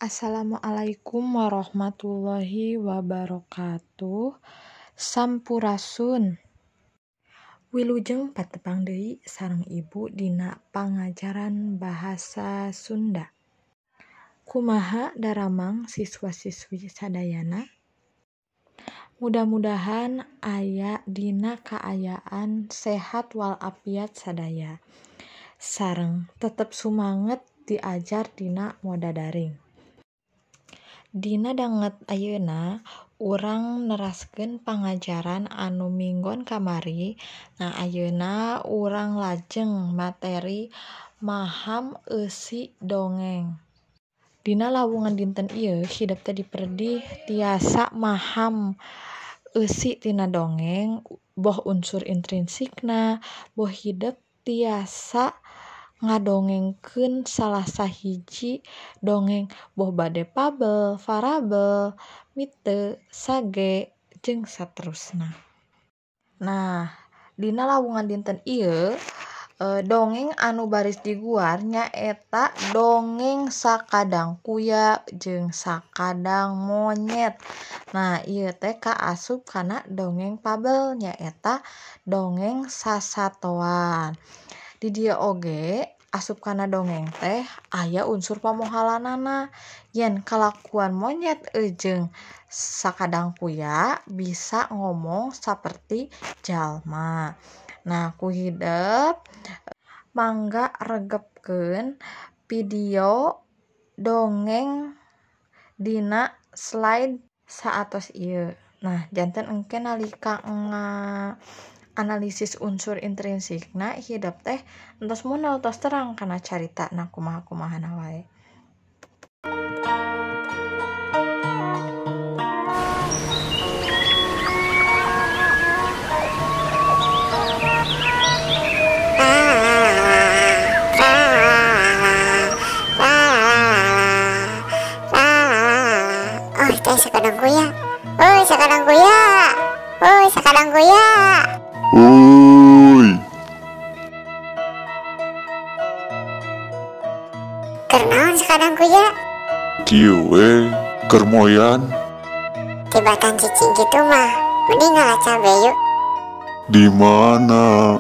Assalamualaikum warahmatullahi wabarakatuh. Sampurasun. Wilujeng patepang deui sareng ibu dina pangajaran bahasa Sunda. Kumaha daramang siswa-siswi sadayana? Mudah-mudahan aya dina kaayaan sehat walafiat sadaya. Sareng tetep sumanget diajar dina moda daring. Dina danget ayeuna urang neraskeun pangajaran anu minggon kamari. Nah, ayeuna urang lajeng materi maham eusi dongeng. Dina lawungan dinten ieu hidep teh diperdih tiasa maham eusi tina dongeng, boh unsur intrinsikna, boh hidep tiasa ngadongengkeun salah sahiji dongeng, boh bade fabel, parabel, mite, sage, jeung saterusna. Nah, dina lawungan dinten ieu dongeng anu baris diguar nyaeta dongeng Sakadang Kuya jeung Sakadang Monyet. Nah, ieu teh kaasup kana dongeng fabel nyaeta dongeng sasatoan. Di dieu oge asup kana dongeng teh aya unsur pamohalanana, yen kalakuan monyet jeung Sakadang Kuya bisa ngomong saperti jalma. Nah, ku hidep mangga regepkeun video dongeng dina slide saatos ieu. Nah, janten engke nalika analisis unsur intrinsikna hidep teh entos munal tos terang kana carita na kumaha-kumahana wae. Oh, teh Sakadang Kuya. Oi, Sakadang Kuya. Oi, Sakadang Kuya. Uy. Keur naon Sakadang Kuya? Kieu we, keur moyan. Tibatan cicing kitu mah, mending ngala cabe yuk. Di mana?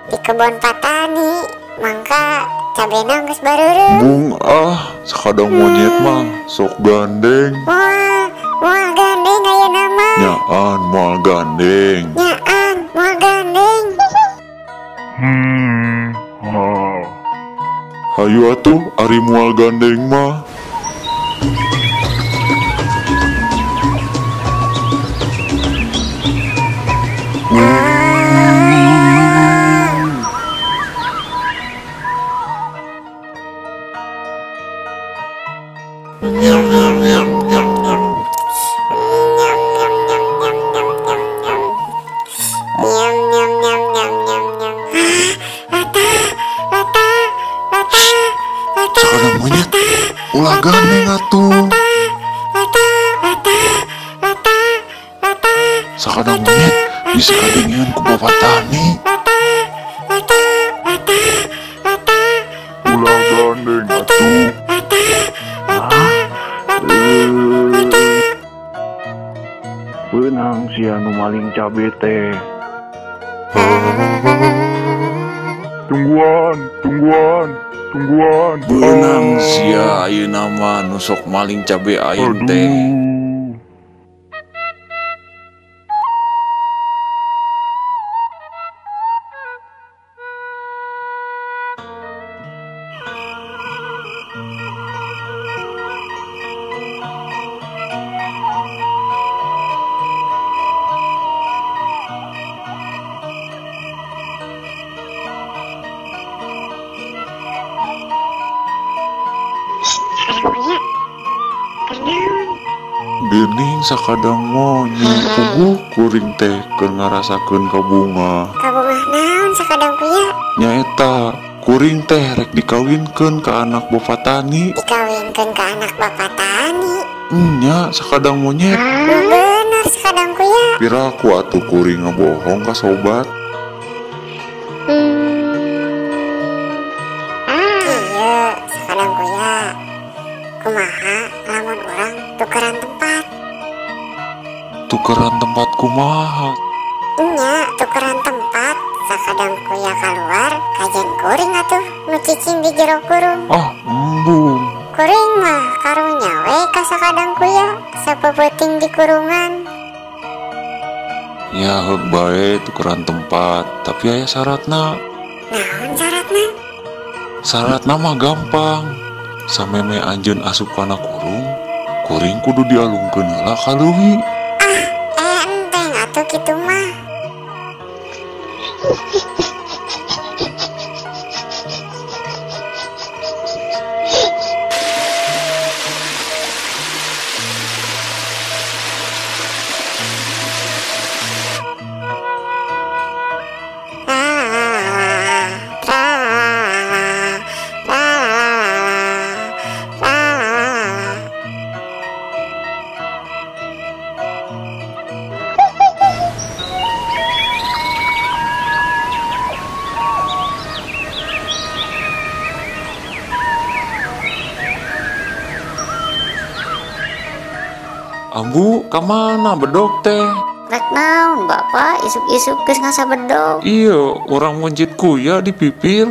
Di kebon patani, mangka cabena geus bareureum. Bung ah, Sakadang Monyet mah sok gandeng. Moal, moal gandeng ayeuna mah. Nyaan moal gandeng. Nyaan moal gandeng. Hayu atuh ari moal gandeng mah. Sakadang Monyet, ulah gandeng atuh. Sakadang Monyet bisa kadengean ku bapak tani. Ulah gandeng atuh. Beunang sia nu maling cabe teh. Tungguan, tungguan, tungguan. Beunang sia ayeuna mah nu sok maling cabe aing teh. Geuning Sakadang Monyet puguh kuring teh keur ngarasakeun kabunga. Kabungah naon Sakadang Kuya? Nyaeta kuring teh rek dikawinkeun ka anak bapak tani. Dikawinkeun ka anak bapak tani? Nya Sakadang Monyet. Bener Sakadang Kuya. Piraku atuh kuring ngabohong ka sobat. Kieu Sakadang Kuya. Kumaha Kumaha lamun urang tukeran tempat? Tukeran tempat kumaha? Nya, tukeran tempat. Sakadang kuya keluar, kajen kuring atuh nu cicing di jero kurung. Ah, embung. Kuring mah karunya we ka sakadang kuya, sapeupeting di kurungan. Ya heuk bae tukeran tempat, tapi aya syaratna. Naon syaratna? Syaratna mah gampang. Sameme anjeun asup kana kurung, kuring kudu dialungkeun heula ka leuwi. Ah, enteng atuh kitu mah. Ambu, kamana bedog teh? Rek naon bapak, isuk-isuk geus ngasa bedog. Iya, orang mencit kuya di pipir.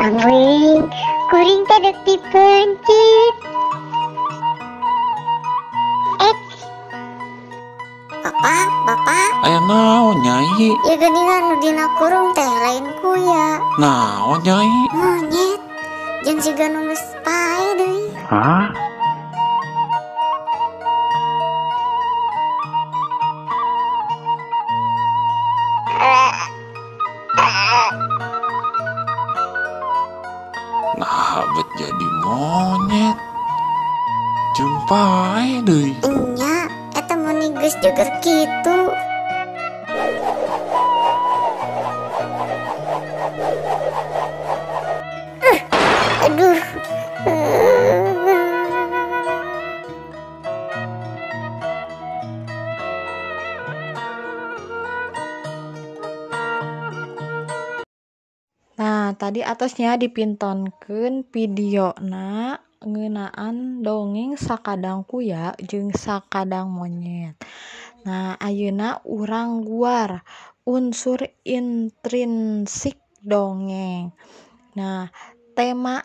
Ambu, kuring teh dek dipencit. Bapak, bapak. Aya naon nyai? Ya geuningan nu dina kurung teh lain kuya. Naon nyai? Monyet. Jeung siga nu geus pae deui. Hah? Nah, bet jadi monyet. Jeung pae deui. Nya, eta mun geus joger kitu. Aduh. Nah, tadi atasnya dipintonkeun videona ngeunaan dongeng Sakadang Kuya jeung Sakadang Monyet. Nah, ayeuna urang guar unsur intrinsik dongeng. Nah, tema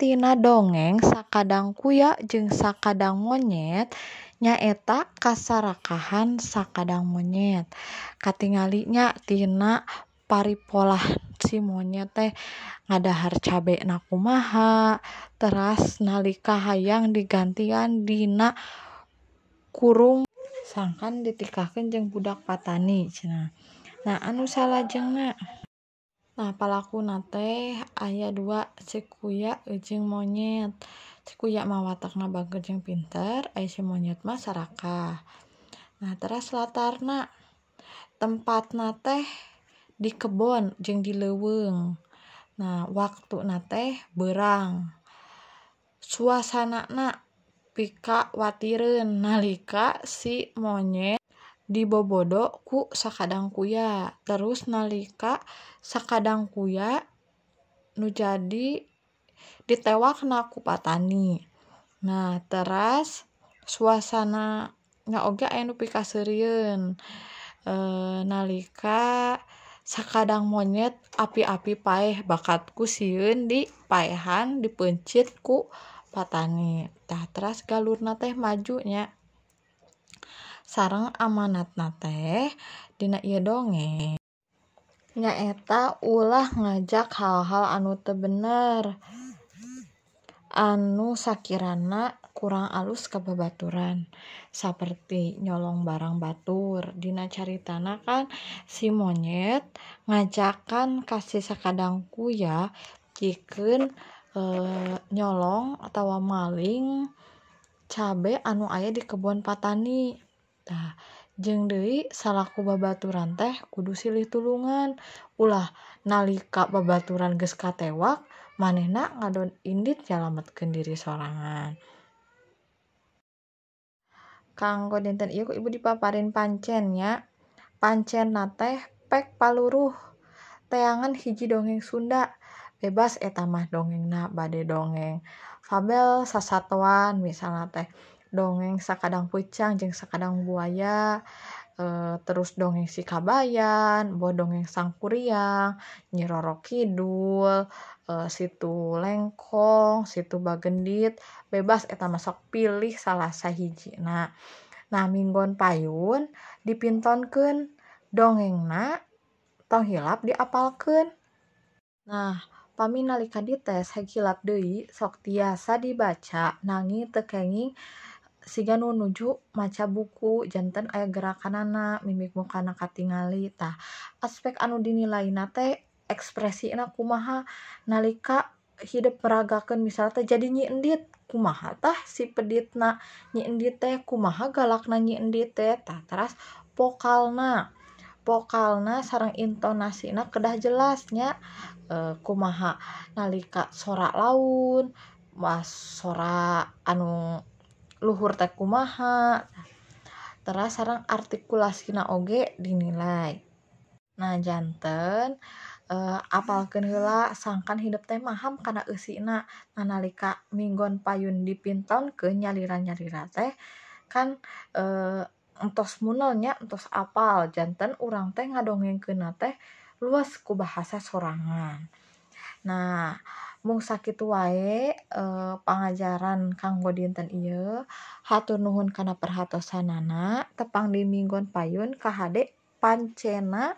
tina dongeng Sakadang Kuya jeung Sakadang Monyet nyaeta kasarakahan sakadang monyet. Katingali nya tina paripolah si monyet teh ngadahar cabe na kumaha, teras nalika hayang digantian dina kurung sangkan ditikahkeun jeung budak patani cenah. Nah, anu salajengna, nah palakuna teh aya dua, si kuya jeung monyet. Si kuya mah watakna bager jeung pinter, aya si monyet mah sarakah. Nah, teras latarna tempatna teh di kebon jeung di leuweung. Nah, waktuna teh beurang. Suasanana pikawatireun nalika si monyet dibobodo ku sakadang kuya. Terus nalika sakadang kuya nu jadi ditewakna ku patani. Nah, teras suasana nya oge aya nu pikaseurieun nalika sakadang monyet api-api paeh bakat ku sieun di paehan dipeuncit ku patani. Tah teras galurna teh maju nya. Sareng amanatna teh dina ieu dongeng nyaeta ulah ngajak hal-hal anu teu bener, anu sakirana kurang alus ka babaturan, saperti nyolong barang batur. Dina caritana kan si monyet ngajakan ka si sakadang kuya jikeun nyolong atawa maling cabe anu aya di kebon patani. Tah, jeung deui salaku babaturan teh kudu silih tulungan, ulah nalika babaturan geus katewak manehna ngadon indit nyalametkeun diri sorangan. Kanggo dinten ieu ku ibu dipaparin pancen nya. Pancen na teh pek paluruh teangan hiji dongeng Sunda. Bebas eta mah dongengna bade dongeng fabel sasatoan misalna teh dongeng Sakadang Peucang jeung Sakadang Buaya, terus dongeng Si Kabayan, boh dongeng Sangkuriang, Nyi Roro Kidul, Situ Lengkong, Situ Bagendit, bebas eta mah sok pilih salah sahijina. Nah, minggon payun dipintonkeun dongengna tong hilap diapalkeun. Nah, pami nalika dites heg hilap deui sok tiasa dibaca nanging teu kenging siga nu nuju maca buku janten aya gerakanana mimik mukana katingali. Tah, aspek anu dinilaina teh ekspresina kumaha nalika hidep meragakeun misalna teh jadi Nyi Endit kumaha tah si peditna Nyi Endit teh kumaha galakna Nyi Endit teh. Tah, teras vokalna sareng intonasina kedah jelas nya, kumaha nalika sora laun mas sora anu luhur teh kumaha. Teras sareng artikulasina oge dinilai. Nah, janten apalkeun heula sangkan hidep teh maham kana eusina. Nah, nalika minggon payun dipintonkeun nyalira-nyalira teh kan entos munel nya entos apal janten urang teh ngadongengkeunna teh luas ku bahasa sorangan. Nah, mung sakitu wae pangajaran kanggo dinten ieu. Hatur nuhun kana perhatosanana. Tepang di minggon payun kahade pancena